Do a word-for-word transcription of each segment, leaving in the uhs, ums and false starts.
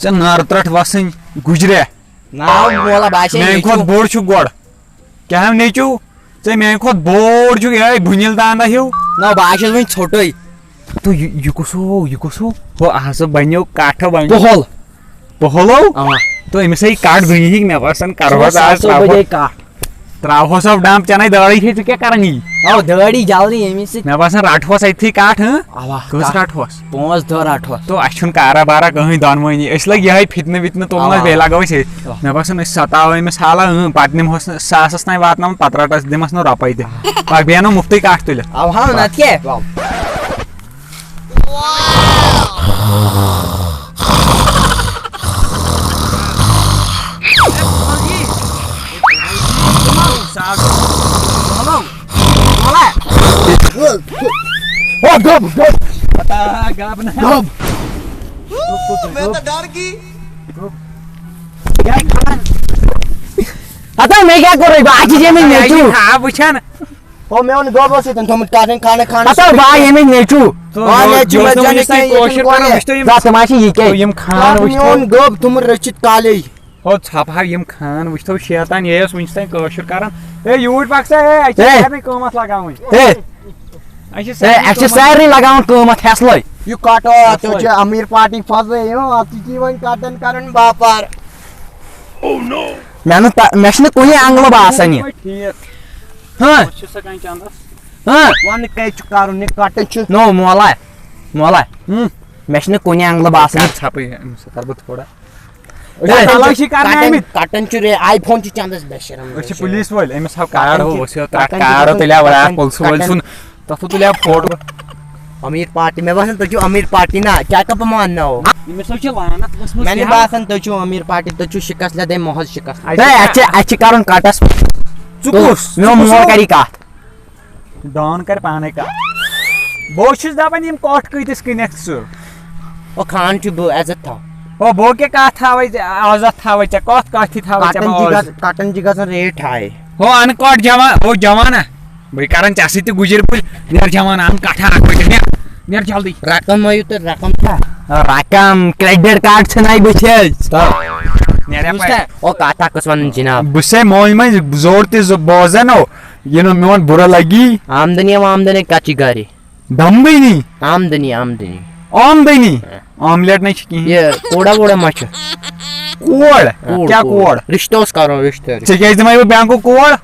ژےٚ نار ترٛٹھ وسٕنۍ گُجریا۔ ناو مولا باسے میانہِ نیٚچوٗ۔ کھۄتہٕ بوٚڑ چھُ گۄڈٕ۔ کیٛاہ ہیوٚو نیٚچوٗ؟ ژےٚ میانہِ کھۄتہٕ بوٚڑ چھُکھ، یِہوٚے بُنِل دانہ ہیوٗ۔ نہ، بہٕ ہا چھُس وۄنۍ ژھوٚٹُے۔ تو یہِ، یہِ کُس ہیوٗ، یہِ کُس ہیوٗ؟ ہُہ آ سُہ بنیو کاٹھٕ بنیو۔ پۄہل۔ پۄہلو؟ اوا۔ تو أمِس ہے کَٹھ دُنیہٕکۍ، مےٚ باسان، کَرہوس آز سُہ ترٛاوہوس۔ بجے کَٹھ۔ ترٛاوہوس اَتھ ڈَمپ، ژےٚ نَے دٲڑٕے چھے، ژٕ کیٛاہ کَران یی؟ اَو دٲڑی جلدی ییٚمہِ سۭتۍ۔ مےٚ باسان، رَٹہوس أتھی کَٹھ، ہٕنٛہ؟ اوا، کٔژ کَٹھ۔ رَٹہوس؟ پانٛژھ دَہ رَٹہوس۔ تو اَسہِ چھُنہٕ کارا بارا کٕہٕنۍ دۄنوٕنی، أسۍ لٔگۍ یِہوٚے فِتنہٕ وِتنہٕ تُلنَس، اوا۔ بیٚیہِ لاگو أسۍ أتھۍ۔ اوا۔ مےٚ باسان، أسۍ سَتاوو أمِس حالہ، اۭں، پَتہٕ نِمہوس نہٕ ساسَس تام واتناوُن، پَتہٕ رَٹَس، دِمَس نہٕ رۄپَے تہِ۔ اَوا۔ پَتہٕ بیٚہنو مُفتٕے کَٹھ تُلِتھ۔ اَوا، نَتہٕ کیٛاہ؟ ہتا مےٚ کیٛاہ کوٚرُے؟ بہٕ اَتہِ ییٚمِس نیٚچوٗ۔ ہا، وٕچھان۔ ہو، مےٚ اوٚن گوٚب اوس ییٚتٮ۪ن تھوٚمُت کَٹھَن کھانہٕ کھانہٕ۔ ہتا بہٕ ییٚمِس نیٚچوٗ۔ آ، مےٚ چھُ یہِ اوس مےٚ نہٕ وٕنیُک تام کٲشُر پَران، وٕچھتو یِم۔ زَ، تِم ہا چھِ یہِ کیٛاہ؟ یِم خان وٕچھتو۔ میون گوٚب تھوٚمُت رٔچھِتھ کالے۔ ہو، ژھۄپہٕ ہا یِم خان وٕچھتو، شیطان، یے اوس وٕنِس تام کٲشُر کَران۔ ہے، یوٗرۍ پَک سا، ہے، اَسہِ چھِ ہے۔ سارنٕے قۭمَتھ لَگاوٕنۍ۔ ہے۔ اَسہِ چھِ ہے، سارنٕے اَسہِ چھِ قۭمَتھ۔ سارنٕے لَگاوُن قۭمَتھ ہٮ۪سلٲے۔ یہِ کَٹو، تُہۍ چھِ اَمیٖر پارٹی فضلٕے، ہو، اَتھ چھِ یِوان کَٹَن کَرُن باپار۔ مےٚ نہٕ تہ-، مےٚ چھُنہٕ کُنہِ اَنٛگلہٕ باسان یہِ۔ ٹھیٖک۔ ہاں۔ أسۍ چھِ سا کانٛہہ چندس؟ ہاں۔ وَنہٕ کَتہِ چھُ کَرُن، یہِ کَٹٕنۍ چھُ۔ نو مولا، مولا۔ ہُم۔ مےٚ چھُنہٕ کُنہِ اَنٛگلہٕ باسان۔ کَر ژھَپٕے، أمِس کَرٕ بہٕ تھوڑا۔ أسۍ ہے۔ چھِ تلاشی کرنہِ کَٹٕنۍ، آمٕتۍ۔ کَٹٕنۍ چھُ رے، آی فون چھُ چندس بے شرم۔ أسۍ چھِ پُلیٖس وٲلۍ، أمِس ہاو کارڈ کَٹَن ہو، چھِ، أسۍ ہاو تَتھ کَٹَن چھِ کارڈ گژھان، تُلہِ ہاو راتھ کَٹَن، پُلسہٕ وٲلۍ کَٹَن۔ سُنٛد۔ تَتھ ہو تُلہِ ہاو فوٹو۔ أمیٖر پارٹی، مےٚ باسان تُہۍ چھِو أمیٖر پارٹی نا، کیٛاہ کَپہٕ مانناوو؟ أمِس ہو چھِ لعنت ؤژھمٕژ مےٚ نہٕ کیٛاہ؟ باسان تُہۍ چھِو أمیٖر پارٹی، تُہۍ چھِو شِکَس لدے محض شِکَس۔ اَسہِ ہے، اَسہِ چھِ، اَسہِ چھِ کَرُن کَٹَس۔ ژٕ کُس؟ میون ژٕ کُس مول ہو؟ کَری کَتھ۔ ڈان کَرِ پانَے کَتھ۔ بہٕ چھُس دَپان یِم کۄٹھ کۭتِس کٕنَکھ ژٕ؟ او خان چھُ بہٕ عزت تھاو۔ او بہٕ کیٛاہ کَتھ تھاوَے ژےٚ، عزت تھاوَے ژےٚ، کَتھ کَتھ تہِ تھاوَے ژےٚ کَٹَن بہٕ چھِ عزت؟ گژھ-، کَٹَن چھِ گژھان ریٹ ہاے۔ ہو اَن کۄٹھ جوان، ہو جوانا، بہٕ کَرَن ژےٚ سۭتۍ تہِ گُجِر پٲٹھۍ، نیر جوان اَن کَٹھا اَکھ بٔٹھِس، نیر، نیر جلدی۔ رقم مٲیِو تُہۍ، رقم چھا؟ رقم، کرٛیڈِٹ کارڈ چھِنہٕ اَتہِ بٕتھِ حظ۔ نیر یَپٲرۍ۔ او کَتھ اَکھ ٲس وَنٕنۍ جِناب۔ بہٕ چھُسَے مٲنۍ مٲنۍ زور تہِ زٕ بوزان ہو، یہِ نہٕ میون بُرٕ لَگی۔ آمدنی وامدنی کَتھ چھِ گَرِ؟ دَمبٕے نی۔ آمدنی، آمدنی۔ آمدنی؟ آملیٹ نَے چھِ کِہیٖنۍ۔ یہِ کوڑا ووڑا ما چھُ؟ کوڑ؟ کوڑ، کیٛاہ کوڑ؟ کوڑ؟ رِشتہٕ اوس کَرُن، رِشتہٕ۔ ژےٚ کیٛازِ دِمَے بہٕ بینٛکُک کوڑ؟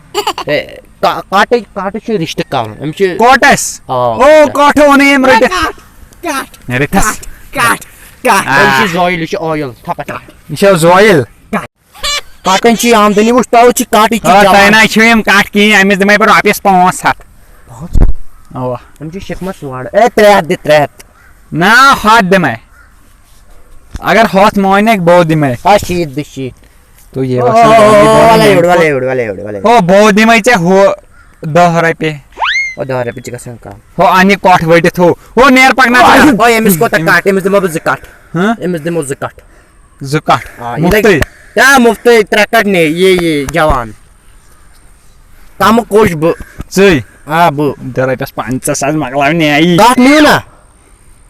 ہے، کا-، کَٹٕے، کَٹہٕ چھُ رِشتہٕ کَرُن۔ أمِس چھِ کوٹَس؟ آ۔ او، کوٹہٕ اوٚنُے أمۍ رٔٹِتھ۔ کَٹھ، کَٹھ، رٔٹِتھ۔ کَٹھ، کَٹھ، کَٹھ۔ آ۔ أمِس چھِ زٲیِل، یہِ چھِ oil، تھپہ تھپہ۔ یہِ چھا زٲیِل؟ کَٹَن چھِ آمدنی، وٕچھ، تَوَے چھِ کَٹٕے چھِ آ، جوان۔ تۄہہِ نہ چھِو یِم کَٹھ کِہیٖنۍ، أمِس دِمَے بہٕ رۄپیَس پانٛژھ ہَتھ۔ پانٛژھ؟ اَوا۔ أمِس چھِ شِکمَس وَڑ۔ اے، ترٛےٚ ہَتھ دِ، ترٛےٚ ہَتھ۔ نہ، ہَتھ دِمَے۔ اگر ہَتھ مانہِ، بہٕ دِمَے۔ آ، شیٖتھ دِ، شیٖتھ۔ تو یہ او، وقت او، او، وَلَے یوٚڑ، وَلَے یوٚڑ، وَلَے یوٚڑ، وَلَے یوٚڑ۔ او، بہٕ دِمَے ژےٚ ہُہ دَہ رۄپیہِ۔ او، دَہ رۄپیہِ چھِ گژھان کَم۔ ہُہ اَنہِ کۄٹھ ؤٹِتھ ہُہ۔ ہُہ نیر پَکھ نہ ژٕ۔ او، أمِس کوٗتاہ کَٹھ؟ أمِس دِمو بہٕ زٕ کَٹھ۔ ہہ؟ أمِس دِمو زٕ کَٹھ۔ زٕ کَٹھ۔ آ، یہِ مُفتٕے؟ لَگہِ، کیٛاہ مُفتٕے؟ ترٛےٚ کَٹھ نے، یہِ، یہِ، جوان۔ کَمہٕ کوٚش بہٕ۔ ژٕے؟ آ، بہٕ۔ دَہ رۄپیَس پنٛژاہ ساس مۄکلاو نے یی۔ کَٹھ نِیِو نا؟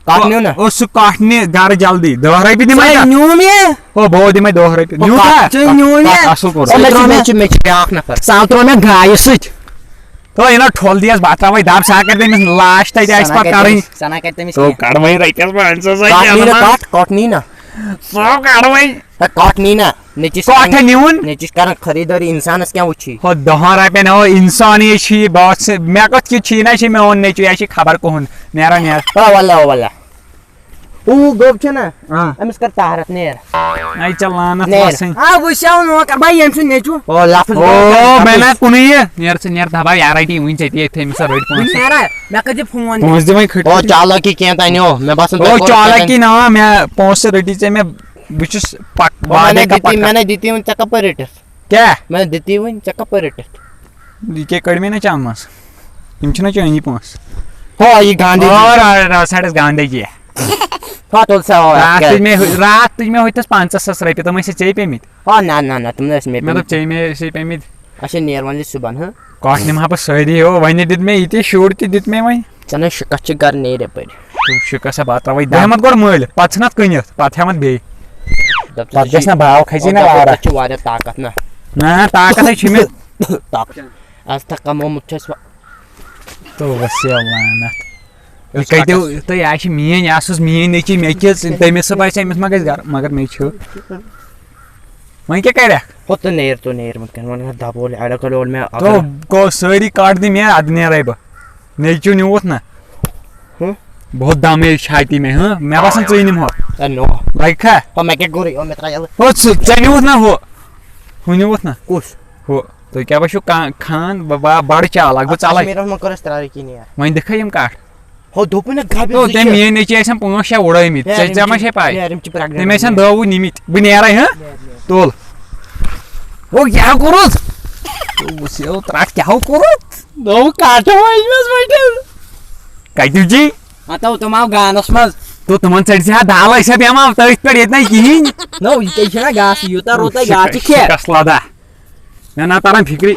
کَٹھ نیوٗ نا؟ اوس سُہ کَٹھ نہِ گَرٕ جلدی۔ دَہ رۄپیہِ دِمَے ژےٚ تَتھ۔ نیوٗم یہِ؟ ہُہ، بہٕ دِمَے دَہ رۄپیہِ۔ او، نیوٗ کَٹھ، تھا؟ ژےٚ نیوٗ یہِ؟ کَٹھ اَصٕل کوٚر۔ او، مےٚ چھُ، مےٚ چھُ، مےٚ چھُ بیٛاکھ نفر۔ سُہ آو ترٛوو مےٚ گایہِ سۭتۍ۔ تو یہِ نا ٹھۄل دِیَس بہٕ ترٛاوَے دَب، سۄ کَرِ تٔمِس لاش تَتہِ آسہِ سۄ پَتہٕ کَرٕنۍ۔ سۄ نا کَرِ تٔمِس تو کینٛہہ۔ کَڑ وۄنۍ رۄپیَس پانٛژھ ساس کَٹھ نی نا، کَٹھ، کَٹھ نی نا۔ سُہ کَڑ وۄنۍ۔ ہے، کَٹھ نی نا۔ نیٚچِس کَٹھ کران، نیوٗن؟ نیٚچِس کران خریٖدٲری، اِنسانَس کیٛاہ وٕچھی؟ ہو، دَہَن رۄپیَن ہو، اِنسانٕے چھِ یہِ، بہٕ چھُس، مےٚ کَتھ کیُتھ چھِ یہِ، نہ چھِ میون نیٚچوٗ، یہِ چھِ خبر کُہُنٛد، نیران نیر۔ آ، وَلہ، وَلہ۔ او، گوٚب چھُ نا؟ آ۔ أمِس کر طاہرَس نیر۔ اَے ژےٚ لعنت نیر۔ وَسٕنۍ۔ آ، وٕچھو نوکر بھائی، ییٚمۍ سُنٛد نیٚچوٗ۔ او، لفظ او، گوٚب مےٚ نہ کُنُے یہِ، نیر ژٕ نیر دَباو، یارٕ رَٹی وٕنۍ ژےٚ تہِ ییٚتہِ تھٲے مےٚ سۄ رٔٹۍ وٕنۍ پونٛسہٕ۔ نیرا، مےٚ کٔرۍ زِ فون۔ پونٛسہٕ دِمَے کھٔٹۍ۔ او، چالاکی کینٛہہ تانۍ ہو، مےٚ باسان او، تۄہہِ کوٚر چالاکی تَتٮ۪ن۔ نہ، مےٚ پونٛسہٕ رٔٹی ژےٚ مےٚ۔ بہٕ چھُس پک-، ہو، مےٚ وعدے نے کا دِتی، پکا۔ مےٚ نے دِتی وۄنۍ، ژےٚ کَپٲرۍ رٔٹِتھ؟ کیٛاہ؟ مےٚ نے دِتی وۄنۍ، ژےٚ کَپٲرۍ رٔٹِتھ؟ یہِ کیٛاہ کٔڑۍ مےٚ نا چَنٛدٕ منٛز؟ یِم چھِنہ چٲنی پونٛسہٕ۔ ہو، یہِ گاندھی جی۔ اور آ، سایڈَس گاندھی جی۔ ہو، تُل سا، ہو، راتھ کیٛاہ؟ تُج مےٚ ہُہ-، راتھ تُج مےٚ ہُتھَس پنٛژاہ ساس رۄپیہِ، تِم ٲسۍ ژےٚ پیٚمٕتۍ۔ ہو، نہ، نہ، نہ، تِم نہٕ ٲسۍ مےٚ مےٚ دوٚپ، پیٚمٕتۍ۔ ژےٚ مےٚ ٲسۍ پیٚمٕتۍ۔ اچھا، نیر وۄنۍ صُبحن، ہہ؟ کۄٹھ نِمہٕ ہا بہٕ سٲری ہو، وۄنۍ دیُت مےٚ یہِ تہِ شُر تہِ دیُت مےٚ وۄنۍ۔ ژےٚ نہ شِکَس چھِ گَرٕ نیرِ یَپٲرۍ۔ ژٕ شِکَس ہا بہٕ ترٛاوَے، بہٕ ہٮ۪مَتھ گۄڈٕ مٔلۍ، پَتہٕ ژھٕنَتھ کٕنِتھ، پَتہٕ ہٮ۪مَتھ بیٚیہِ۔ دَپ ژٕ پَتہٕ چھِ گژھِ نہ باو کھَسی نہ دَپان وارہ۔ تَتھ چھِ واریاہ طاقت نہ۔ نہ، طاقت ہے چھِ مےٚ۔ طاقت۔ آز تھا کمومُت چھُ اَسہِ وۄنۍ۔ تو وسیع لعنت۔ یہِ یۄس کَتہِ کَتٮ۪س؟ تہٕ یہِ چھِ میٛٲنۍ، یہِ ہسا ٲس میٛٲنۍ نیٚچی، مےٚ کیٛاہ ژٕ-، تٔمِس سۭتۍ باسہِ أمِس ما گژھِ گرٕ، مگر مےٚ چھُ۔ وۄنۍ کیٛاہ کَرٮ۪کھ؟ ہُہ تہٕ نیر، ژٕ نیر وۄنۍ کَنہِ، وۄنۍ دَبو لے، اَڑٕ کَڑٕ اورٕ مےٚ اَتھ۔ تو گوٚو سٲری کَٹھ دِ مےٚ، اَدٕ نیرَے بہٕ۔ نیٚچوٗ نیوٗتھ نہ۔ ہُہ؟ بہت دم ہے چھاتی میں، ہاں؟ مےٚ باسان ژٕے نِمہٕ ہو۔ اے نو۔ لگہِ کھا؟ ہو، مےٚ کیٛاہ کوٚرُے؟ ہو، مےٚ ترٛایہِ یَلہٕ۔ ہو، ژٕ، ژےٚ نیوٗتھ نہ ہُہ؟ ہُہ نیوٗتھ نہ؟ کُس؟ ہُہ۔ تُہۍ کیٛاہ بہٕ چھُو کا-، خان، بہٕ، بہٕ، بَڑٕ چالاک، بہٕ اَتھ ژَلَے۔ کشمیٖرَس منٛز کٔر اَسہِ ترٛاوٕے کِنۍ یار۔ وۄنۍ دِکھا یِم کَٹھ؟ ہو، دوٚپُے نہ، گبہِ تو زٕ تٔمۍ چھِ۔ میٛٲنۍ نیٚچی آسن پانٛژھ شےٚ وُڑٲومٕتۍ۔ ہے، ژےٚ، یِم ژےٚ ما چھِ، چھے پَے؟ ہے، یِم چھِ pregnant۔ تٔمۍ آسن دَہ وُہ نِمٕتۍ۔ بہٕ نیرَے، ہہ؟ نیر، نیر۔ تُل۔ ہو، کیٛاہ کوٚرُتھ؟ تو وٕچھ، یو ترٛٹھ کیٛاہ ہو کوٚرُتھ؟ نو کَٹھ وٲجمَس وٕنکٮ۪س۔ کَتہِ چھِ؟ ہتو تِم آو گانس منٛز۔ تو تِمن ژٔٹۍ زِ ہا دال، أسۍ ہا بیٚہمو تٔتھۍ پٮ۪ٹھ، ییٚتہِ نہ کِہیٖنۍ۔ نو، یہِ کیٛاہ چھُنہ گاسہٕ، یوٗتاہ روٗد تۄہہِ گاسہٕ کھٮ۪تھ۔ شِکس لدہ۔ مےٚ نہ تران فِکرِ۔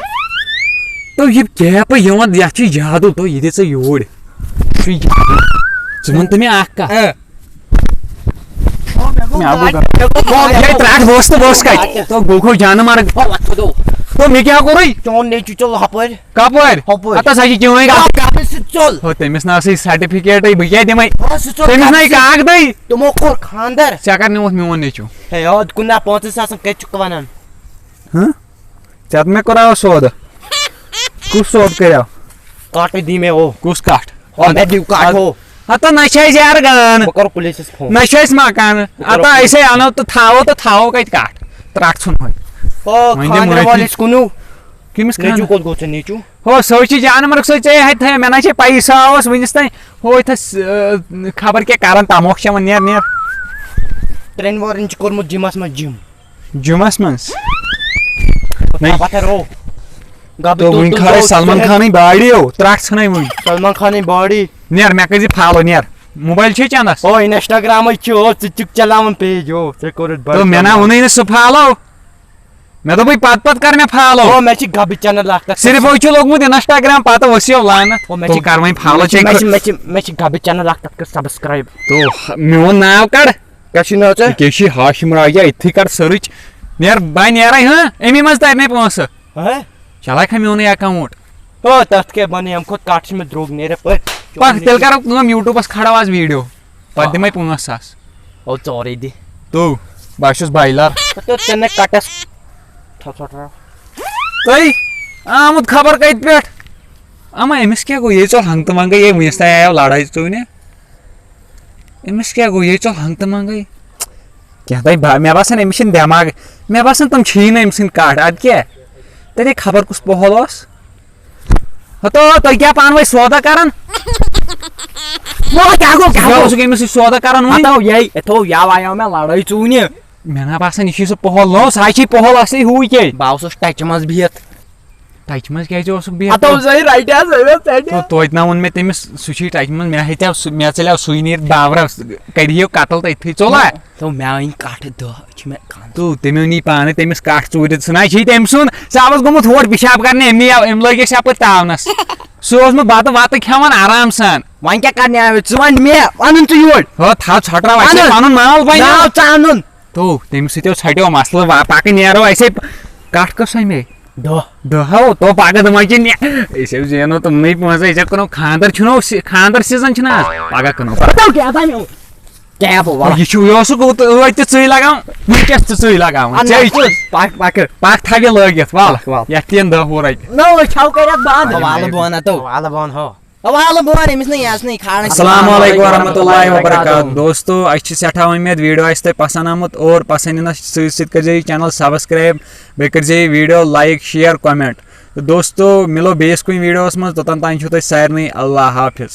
تو یہِ کیپہٕ یِوان، یَتھ چھُ جادو، تو یہِ دِ ژٕ یوٗرۍ۔ یہِ چھُ جادو۔ ژٕ وَن تہٕ مےٚ اکھ کَتھ۔ اۭں۔ مےٚ ہا گوٚو گا-، مےٚ گوٚو یے ترٛٹھ ؤژھ تہٕ ؤژھ کَتہِ؟ تو گوٚو کھو جانہٕ مرگ۔ ہو، وَتھ کھو۔ تو مےٚ کیٛاہ کوٚرُے؟ چون نیٚچوٗ ژوٚل ہَپٲرۍ۔ کَپٲرۍ؟ ہَپٲرۍ۔ ہَتَس ہا چھِ چٲنۍ ہَپٲرۍ۔ گاڈٕ سۭتۍ ژوٚل۔ ہو، تٔمِس نہ ٲسٕے certificate، بہٕ کیٛاہ دِمَے؟ ہو، سُہ ژوٚل تٔمِس نہ کَتھ یہِ سۭتۍ؟ کاغدٕے۔ تِمو کوٚر خانٛدر۔ ژےٚ کَر نیوٗتھ میون نیٚچوٗ؟ ہے، یاد کُنہِ دۄہ پانٛژَن ساسَن کَتہِ چھُکھ وَنان؟ ہہ؟ ژےٚ تہٕ مےٚ کوٚراو سودٕ۔ کُس سودٕ کٔریو؟ کَٹھ دی مےٚ ہو۔ کُس کَٹھ؟ ہو، مےٚ دِیِو کَٹھ ہو۔ ہتہٕ نہ چھِ اَسہِ یارٕ گان۔ بہٕ کَرٕ پُلیٖسَس فون۔ نہ چھِ اَسہِ مکان۔ بہٕ کَرٕ ہتہٕ پُلیٖسَس۔ أسے اَنو تہٕ تھاوو تہٕ تھاوو کَتہِ کَٹھ؟ ترٛٹھ ژھُنہوے۔ ہو، وۄنۍ دِ خانٛدرٕ معٲفی۔ وٲلِس کُنُو۔ کٔمِس نیٚچوٗ خانٛدر؟ کوٚت گوٚو ژےٚ نیٚچوٗ؟ ہو، سُہ چھِ جانہٕ مرگ سۭتۍ ژےٚ ہَتہِ تھٲے، مےٚ نہ چھے پَیی، سُہ آوُس وٕنِس تام۔ ہو، یِتھ ٲس، اۭں، خبر کیٛاہ کَران، تَموکھ چٮ۪وان، نیر، نیر۔ ترٛٮ۪ن وارَن چھِ کوٚرمُت جِمَس منٛز جِم۔ جُمعس منٛز؟ نہ۔ پتہ رو۔ گبہٕ تو تُل، وٕنۍ تُل، کھارے تُل، سلمان تُل۔ خانٕنۍ باڈی ہو، ترٛٹھ ژھٕنَے وٕنۍ۔ سلمان خانٕنۍ باڈی۔ نیر، مےٚ کٔرۍ زِ follow، نیر۔ موبایل چھے چندس؟ او، Instagram چھُ، او، ژٕ تہِ چھُکھ چلاوان page، او، ژےٚ کوٚرُتھ بڑٕ تو مےٚ نا کمال۔ ووٚنُے نہٕ سُہ follow۔ مےٚ دوٚپُے پتہٕ پتہٕ کر مےٚ follow۔ او، مےٚ چھِ گبہٕ channel اکھ، تتھ صرف چھُ لوٚگمُت Instagram، پتہٕ ؤسِو لعنت۔ او، مےٚ تو چھِ، کر وۄنۍ follow مےٚ چھِ، چھے مےٚ چھِ، خۄ-، مےٚ چھِ، مےٚ چھِ گبہٕ channel اکھ، تتھ کر subscribe۔ تو میون ناو کڑ۔ کیٛاہ چھُے ناو ژےٚ؟ یہِ کیٛاہ چھُے ہاشم راجا؟ أتھی کر search۔ نیر، بہٕ نیرے، ہاں؟ اَمی منٛز ترِ نے پونٛسہٕ۔ ہاں؟ چلاے کھا میونُے account۔ او، تَتھ کیٛاہ بَنہِ؟ اَمہِ کھۄتہٕ کَٹھ چھِ مےٚ درٛوگ، نیرِ یَپٲرۍ۔ پَکھ، تیٚلہِ کَرو کٲم، YouTubeَس کھڑو آز video۔ پَتہٕ دِمَے پانٛژھ ساس۔ او، ژورَے دِ۔ تو، بہٕ ہا چھُس بایلَر۔ تہٕ ژےٚ نَے کَٹَس۔ تھَو ژھۄٹراو۔ تُہۍ آمُت خبر کَتہِ پٮ۪ٹھ؟ اما، أمِس کیٛاہ گوٚو؟ یے ژوٚل ہنٛگتہٕ منٛگَے، یے وٕنِس تام آیو لڑٲے ژوٗنہِ۔ أمِس کیٛاہ گوٚو؟ یے ژوٚل ہنٛگتہٕ منٛگَے۔ کینٛہہ تام با-، مےٚ باسان، أمِس چھِنہٕ دٮ۪ماغ۔ مےٚ باسان، تِم چھِیی نہٕ أمۍ سٕنٛدۍ کَٹھ۔ اَدٕ کیٛاہ؟ تیٚلے خبر کُس پوہل اوس۔ ہتو، تُہۍ کیٛاہ پانہٕ ؤنۍ سودا کران؟ وَلہٕ کیٛاہ گوٚو، کیٛاہ ژٕ گوٚو؟ اوسُکھ أمِس سۭتۍ سودا کران وۄنۍ؟ ہتو، یے، اتھو، یاو آیو مےٚ لڑٲے ژوٗنہِ۔ مےٚ نا باسان، یہِ چھُے سُہ پوہل نوٚو، سُہ ہا چھُے پوہل اصلی ہُے کیٛاہ؟ بہٕ اوسُس ٹچہِ منٛز بِہِتھ۔ ٹچہِ منٛز کیٛازِ اوسُکھ بِہِتھ؟ ہتو، زَے رٹہِ ہا، زَے مےٚ ژَٹہِ۔ تو-، توتہِ نا ووٚن مےٚ تٔمِس، سُہ چھُے ٹچہِ منٛز، مےٚ ہیٚتیو سُہ، مےٚ ژَلیو سُے نیٖر باورہ، کَڑِ یِیو قتل تٔتھٕے، ژوٚلا؟ تو مےٚ أنۍ کَٹھ دَہ، چھِ مےٚ کَن۔ تو تٔمۍ أنۍ پانہٕ تٔمِس کَٹھ ژوٗرِتھ، سُہ نہ چھُے تٔمۍ سُنٛد، سُہ آوُس گوٚمُت ہور پِشاب کرنہِ، أمی آو، أمۍ لٲگۍ أسۍ یَپٲرۍ تاونَس۔ سُہ اوس نہٕ بَتہٕ وَتہٕ کھٮ۪وان آرام سان۔ وۄنۍ کیٛاہ کرنہِ آوُے؟ ژٕ وَن مےٚ، اَنُن ژٕ یور۔ ہو، تھاو ژھۄٹراو، اَسہِ اَنُن۔ پَنُن مال بَنہِ۔ ناو ژٕ اَنُن۔ تو تٔمِس سۭتۍ اوس ژھۄٹیو مسلہٕ، وا-، پَکہٕ نیرو اَسے۔ کَٹھ کٔژ أنۍ مےٚ؟ دَہ۔ دَہ ہو، تو پَگاہ دَپان چھِ نہِ-، أسۍ حظ زینو تِمنٕے پونٛسہٕ، أسۍ حظ کٕنو خانٛدر چھُنہ، خانٛدر season چھُنہ آز، پَگاہ کٕنو پَتہٕ۔ تو کیٛاہ تام یہِ چھُ، یہِ اوسُکھ اوت-، ٲدۍ تہِ ژٕے لگاوان، وٕنکیٚس تہِ ژٕے لگاوان۔ اَدٕ ژےٚ نہ، پَکھ، پَکھ۔ پَکھ تھاو یہِ لٲگِتھ، وَل۔ پَکھ، وَل۔ یَتھ تہِ یِن دَہ وُہ رۄپیہِ۔ نہ، أسۍ چھَو کٔرِتھ بنٛد۔ وَلہٕ بہٕ وَنہٕ تو۔ وَلہٕ بہٕ وَنہٕ ہو۔ وَلہٕ بہٕ وَنہٕ أمِس نہٕ یَس نہٕ یہِ کھالان۔ السلام علیکم ورحمۃ اللہ وبرکاتہ۔ دوستو، اَسہِ چھِ سٮ۪ٹھاہ اُمید video آسہِ تۄہہِ پسنٛد آمُت، اور پسنٛد یِنَس سۭتۍ سۭتۍ کٔرۍزیو یہِ channel subscribe، بیٚیہِ کٔرۍزیو یہِ video like، share، comment۔ تہٕ دوستو، مِلو بیٚیِس کُنہِ videoس منٛز، توٚتام تام چھُو تۄہہِ سارنٕے اللہ حافظ۔